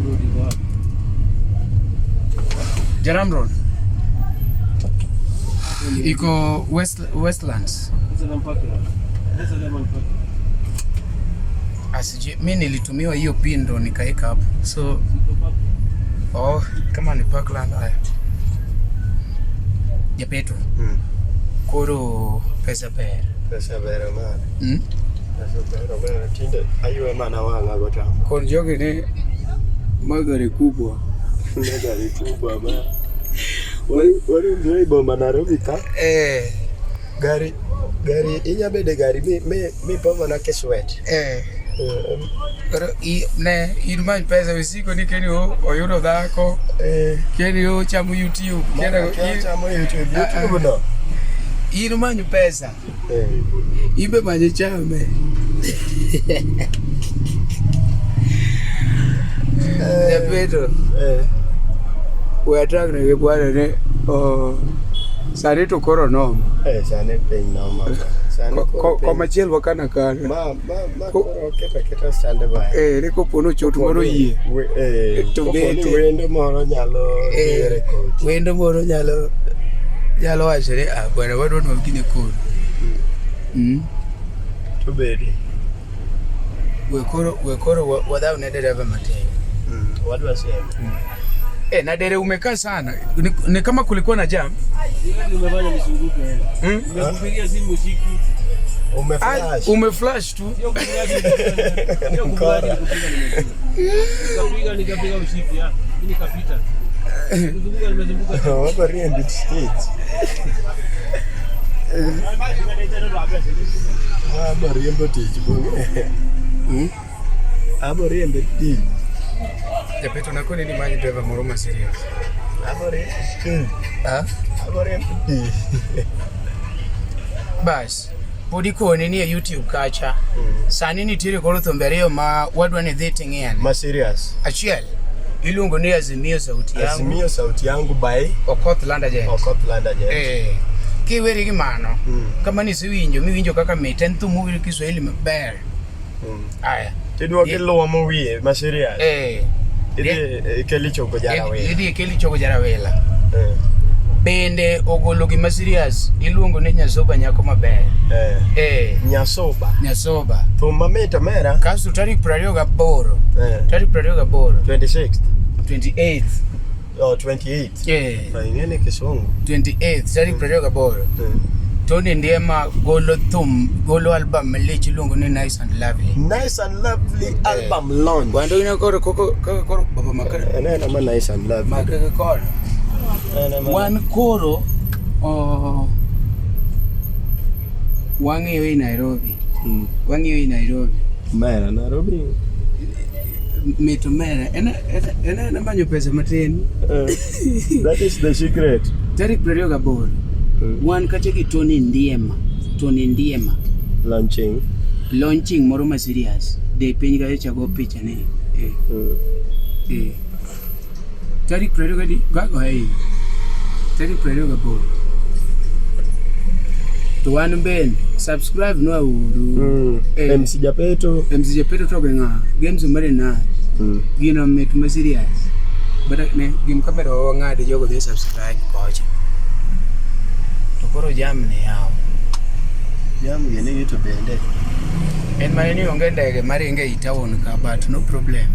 Road iko wapi? Jaram Road. Iko Westlands. Sasa Parkland. Sasa Diamond Park. Asije mi nilitumiwa hiyo pin ndo nikaeka hapo. So Iko Parkland. oh, kama ni Parkland haya. Japeto. Koro pesa ber. Pesa ber omera. Mm? Pesa ber omera. Tinde aywe mana wang'a gotamo. Kon jogi ni magari kubwa. Ne gari kubwa ma. Warundre e boma Nairobi ka. Gari gari inya bedo e gari mi mi mana kiswet. Koro ne in many pesa usiko ni keni oyudo dhako keni ochamo YouTube Mana kendo chamo YouTube, YouTube no. In many pesa imbe many chame. Japeto we atang' ne gi bwana ne oh, sani to koro noma. Eh, sani piny noma. Sani koro piny- Komachiel wakana kana Ma koro keto aketa standby. Eh, ni kopo nochot moro yie To Kopo ni bete. wendo moro nyalo diere kochi. Wendo moro nyalo wacho ni ah bwana wadwa ni wagine koro. To bedi. We koro wadhaw ne dereva matin. Wadwa sema. Eh, na dere umekaa sana ni kama kulikuwa na jam. Hiyo umefanya nizunguke wewe. Mm? Nimekupigia simu usiku. Umeflash. Ah, umeflash tu. Sio kuflash. Sio kuflash nikupiga nimejua. Nikapiga usiku ya. Mimi nikapita. Kuzunguka nimezunguka. Wako riembi tich. Abo riembo tich bonge. Abo riembo tich. Japeto nakoni ni manyo driver moro ma serious. Abo riembo tich. Ah? Abo riembo tich. Bas, pod ikoni ni e YouTube kacha. Sani nitiere koro thumbe ariyo ma wadwa ni dhi ting'iyane. Ma serious. Achiel iluongo ni Azimio Sauti Yangu. Azimio Sauti Yangu by Okoth Landa Jet. Okoth Landa Jet. Eh. Kiweri gi mano, kama nisewinjo miwinjo kaka mit en thum mowir Kiswahili maber. Aya. Tidwoki luomo wiye ma serious. Idhi Keli Chogo Jarawera. Idhi Keli Chogo Jarawela. Bende ogolo gima serious iluongo ni Nyasoba nyako maber. Nyasoba. Nyasoba. Thum mamit omera. Kasto tarik 28. Tarik 28. 26th. 28th. Oh, 28. Eh. Ing'e ni Kisungu. 28th tarik 28. Tony Ndiema golo thum, golo album malich iluongo ni Nice and Lovely. Nice and Lovely album launch. Wando ina koro koko kaka koro baba makara. Eneno ma Nice and Lovely. Makaka koro. Eneno ma- Wan koro oh, wang'iyo i Nairobi. Wang'iyo i Nairobi. Mera Nairobi. Mit omera. En manyo pesa matin. That is the secret. Tarik 28. Wan kacha gi Tony Ndiema. Tony Ndiema. Launching. Launching moro ma serious. De piny kacha cha go picha ni. Eh. Eh. Tarik 20 gadi gago hai. Tarik 28. To wan bende subscribe nwa uru. Eh. MC Japeto. MC Japeto to gi ng'a? Games mare na. Gino mit ma serious. But ne gim kamera wa ng'adi jogo dhi subscribe kocha. To koro jam ni yawo. Jam gini gi to bende. En mana ni onge ndege maringo ei town ka but no problem.